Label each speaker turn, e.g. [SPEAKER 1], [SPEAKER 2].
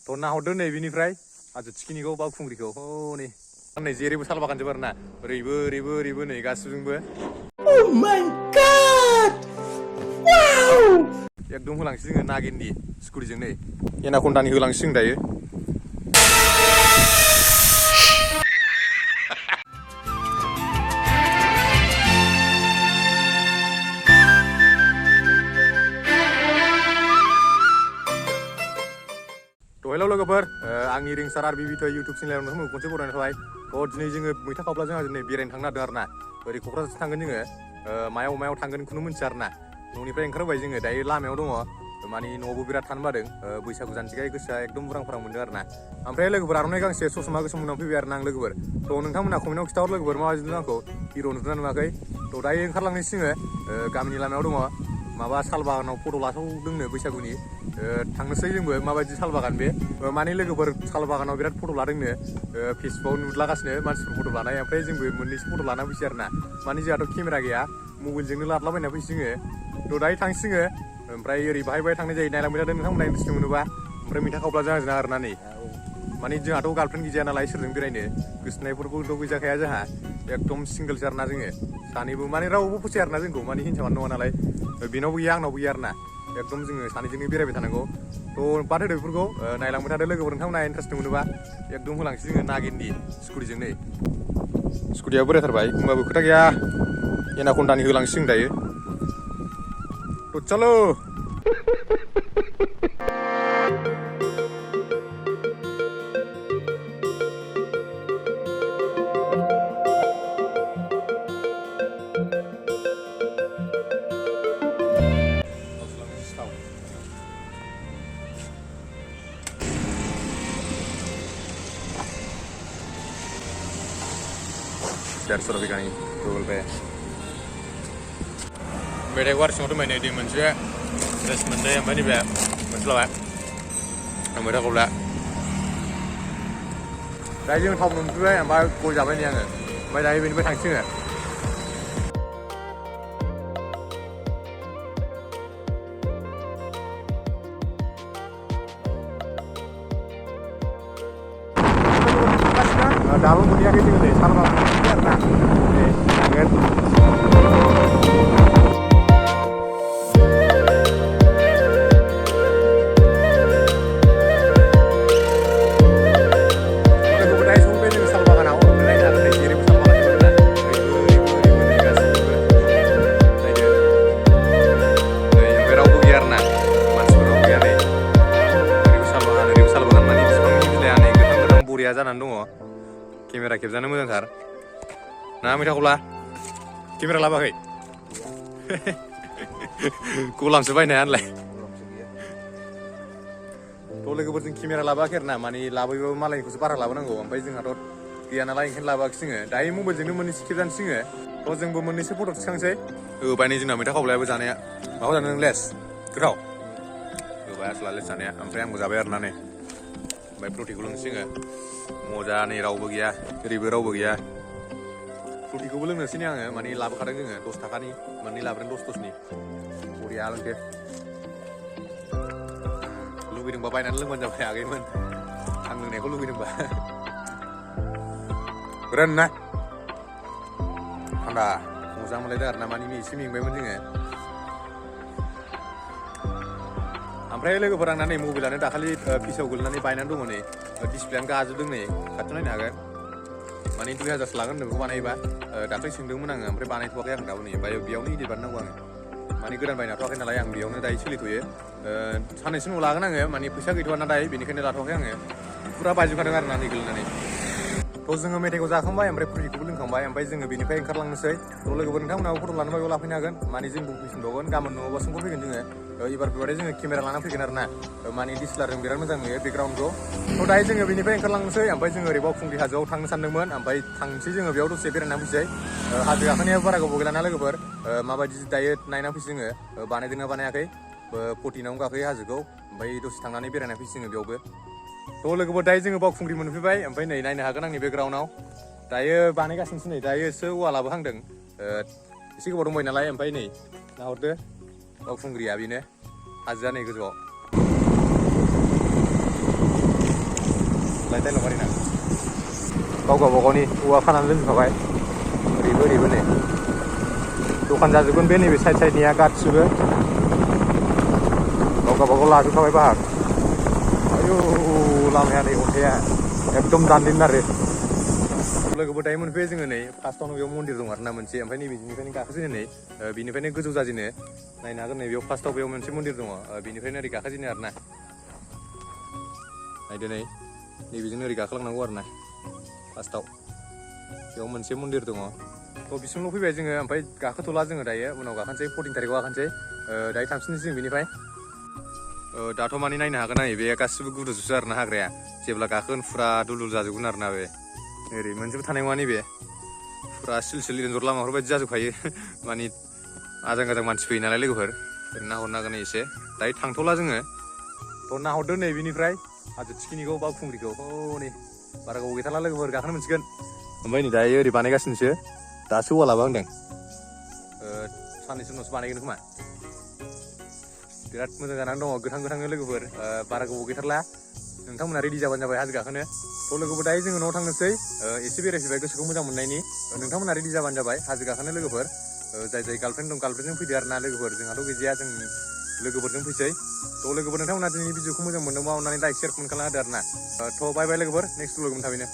[SPEAKER 1] थ' नाहरदो नै बिनिफ्राय हाजो थिखिनिखौ बावखुंग्रिखौ हनै नै जेरैबो साल बागानजोब आरो ना ओरैबो ओरैबो ओरैबो नै गासिबोजोंबो
[SPEAKER 2] Oh my god! Wow!
[SPEAKER 1] एकदम होलांसै जोङो नागिननि स्कुटिजों नै एनाकन्डानि होलांसै जों दायो हेलौ लोगोफोर आंनि रिंसार आर बिबिथ इउटुब चेनेलाव नोंथांमोनखौ खनसे बरायनाय थाबाय थ' दिनै जोङो मैथा खावब्ला जोंहा दिनै बेरायनो थांनो नागिरदों आरो ना ओरै क'क्राझारसो थांगोन जोङो मायाव थांगोन खुनु मिन्थिया आरो ना न'निफ्राय ओंखारबाय जोङो दायो लामायाव दङ माने न'आवबो बिराद थानो बादों बैसागु जानोसैखाय गोसोआ एकदम उरां फारां मोनदों आरो ना ओमफ्राय लोगोफोर आर'नाइ गांसे ससमा गोसोम मोननानै फैबाय आरो ना आं लोगोफोर थ' नोंथांमोना कमेन्टआव खिथाहर लोगोफोर माबायदि नुदों आंखौ हिर' नुदोंना नुवाखै थ' दायो ओंखारलांनोसै जोङो गामिनि लामायाव दङ माबा साल बागानाव फट' लाथ'दोंनो बैसागुनि थांनोसै जोंबो माबायदि साल बागान बे माने लोगोफोर साल बागानाव बिराद फट' लादोंनो फेसबुकाव नुदलागासिनो मानसिफोर फट' लानाय ओमफ्राय जोंबो मोननैसो फट' लाना फैसै आरो ना माने जोंहाथ' केमेरा गैया मबाइलजोंनो लादलाबायना फैसै जोङो थ' दायो थांसै जोङो ओमफ्राय ओरै बाहाय थांनाय जायो नायलांबाय थादों नोंथांमोना इन्टारेस्ट मोनोबा ओमफ्राय मैथा खावब्ला जोंहा आरो ना नै माने जोंहाथ' गार्लफ्रेन्ड गैजाया नालाय सोरजों बेरायनो गोसोथोनायफोरबोथ' गैजाखाया जोंहा एकदम सिंगोलसो आरो ना जोङो सानैबो माने रावबो फसाया आरो ना जोंखौ माने हिनजावानो नङा नालाय बेनावबो गैया आंनावबो गैया आरो ना एकदम जोङो सानैजोंनो बेरायबाय थानांगौ थ' बाद होदो बेफोरखौ नायलांबाय थादो लोगोफोर नोंथांमोना इन्टारेस्ट मोनोबा एकदम होलांसै जोङो नागिननि स्कुटिजों नै स्कुटिया बोरायथारबाय होमबाबो खोथा गैया एनाकन्डानि होलांसै जों दायो थ' चलो ₹150 kali Google Pay. Beda gua harus ngotot mainnya di manusia. Terus mana yang mana be, masalah apa? Yang beda kau lah. Dari yang tahu nunggu be, yang baru kau jamin yang ni. Beda ini be tangsi ni. Dalam dunia kita ni, salah apa? Nah, kan? Jalan dong, kamera kebjana mudah ntar. Nah, mereka kulah, kamera laba kai. Kulam sebaik nih anlay. Tolong kebetulan kamera laba kerana, mani laba itu malah ikut separah laba nanggo. Sampai jeng harus kian alai kan laba kesinga. Dai mobile jeng mani sekian singa. Terus jeng mani sepuluh sekarang saya. Pani jeng mereka kulah berjana ya. Mau jana les, kerau. Bayar selalu les jana ya. Sampai yang mau bayar nane. Bayar proti gulung singa. Moja nih rawu bagia, ribu rawu bagia. Fruity gue belum nasi nih ang, mani laba kadang nih, dos taka nih, mani labarin dos nih. Puri alang deh. Lu bilang bapak nanti lu mana bapak agak man, angin nih, lu bilang bapak. Keren nah. Anda, moja mulai dah karena mani nih, sini memang nih. Ampai lagi orang nani mobilannya dah kali pisau gul nani painan dulu nih, displayan ke aja dulu nih, katanya nih agak. Mani itu ya just lagan dengan banai ba, datang sindung menang, ampai banai itu agak tahu nih, bayu biau nih di mana uang. Mani keran banai itu agak nilai yang biau nih dari sini tuh ya, sana sini lagan nggak, mani pusat itu mana dari, bini kena latih nggak, pura baju kan dengar nani gul nani. Terus जोङो मेथाइखौ जाखांबाय ओमफ्राय फुरिखौबो लोंखांबाय ओमफ्राय जोङो बेनिफ्राय ओंखारलांनोसै थ' लोगोफोर नोंथांमोनहाबो फट' लानोबा बेयाव लाफैनो हागोन माने जोंबो फैफिनबावगोन गाबोन नङाबा समफोर फैगोन जोङो एबार फैबाथाय जोङो केमेरा लाना फैगोन आरो ना माने डिएसएलआरजों बिराद मोजां नुयो बेकग्राउन्डखौ थ' दायो जोङो बेनिफ्राय ओंखारलांनोसै ओमफ्राय जोङो ओरै बावखुंग्रि हाजोआव थांनो सानदोंमोन ओमफ्राय थांसै जोङो बेयाव दसे बेरायना फैसै हाजो गाखोनायाबो बारा गोबाव गैला ना लोगोफोर माबायदि दायो नायना फैसै जोङो बानायदोंना बानायाखै 14 गाखोयो हाजोखौ ओमफ्य दसे थांनानै बेरायना फैसै जोङो बेयावबो थ' लोगोफोर दायो जोङो बावखुंग्रि मोनफैबाय ओमफ्राय नै नायनो हागोन आंनि बेकग्राउन्डआव दायो बानायगासिनोसो नै दायोसो औवालाबो हांदों एसे गोबाव दंबाय नालाय ओमफ्राय नै नाहरदो बावखुंग्रिया बेनो हाजोआ नै गोजौआव लाइट लंबारि ना गाव गावबागावनि औवा खानानै दोनजोबखाबाय ओरैबो नै दखान जाजोबगोन बे नैबे साइडनिया गासिबो गाव गावबागाव लाजोबखाबाय बाहाग आयौ लामाया नै अन्थाइया एकदम दानदिन आरो लोगोफोर दायो मोनफैयो जोङो नै फार्स्टआवनो बेयाव मन्दिर दं आरोना मोनसे ओमफ्राय नैबेनिफ्रायनो गाखोजेनो नै बिनिफ्रायनो गोजौ जाजेनो नायनो हागोन नै बेयाव फार्स्टआव बेयाव मोनसे मन्दिर दङ बिनिफ्रायनो ओरै गाखोजेनो आरोना नायदो नै नैबेजोंनो ओरै गाखोलांनांगौ आरोना फार्स्टआव बेयाव मोनसे मन्दिर दङ थ' बिसिमल' फैबाय जोङो ओमफ्राय गाखोथ'ला जोङो दायो उनाव गाखोनोसै 14 थारिखआव गाखोनोसै दायो थांफिननोसै जों बिनिफ्राय दाथ' माने नायनो हागोन नै बे गासिबो गुदुजोबसो आरोना हाग्राया जेब्ला गाखोगोन फुरा दुलुल जाजोबगोन आरोना बे ओरै मोनसेबो थानाय नङा नैबे फुरा सिल एन्जर लामाफोर बायदि जाजोबखायो माने आजां गाजां मानसि फैयो नालाय लोगोफोर ओरैनो नाहरनो हागोन एसे दायो थांथ'ला जोङो थ' नाहरदो नै बिनिफ्राय हाजो थिखिनिखौ बावखुंग्रिखौ हनै बारा गोबाव गैथारला लोगोफोर गाखोनो मोनसिगोन ओमफ्राय नै दायो ओरै बानायगासिनोसो दासो औवा लाबा होनदों साननैसो उनावसो बानायगोन खोमा बिराद मोजां जानानै दङ गोथांनो लोगोफोर बारा गोबाव गैथारला नोंथांमोना रेडि जाबानो जाबाय हाजो गाखोनो थ' लोगोफोर दायो जोङो न'आव थांनोसै एसे बेरायफैबाय गोसोखौ मोजां मोननायनि नोंथांमोना रेडि जाबानो जाबाय हाजो गाखोनो लोगोफोर जाय गार्लफ्रेन्ड दं गार्लफ्रेन्डजों फैदो आरोना लोगोफोर जोंहाथ' गैजाया जों लोगोफोरजों फैसै थ' लोगोफोर नोंथांमोना दिनैनि भिडिअखौ मोजां मोनदोंबा अननानै लाइक शेयार कमेन्ट खालामना होदो आरोना थ' बाय बाय लोगोफोर नेक्स्ट लोगो मोनथाबैनो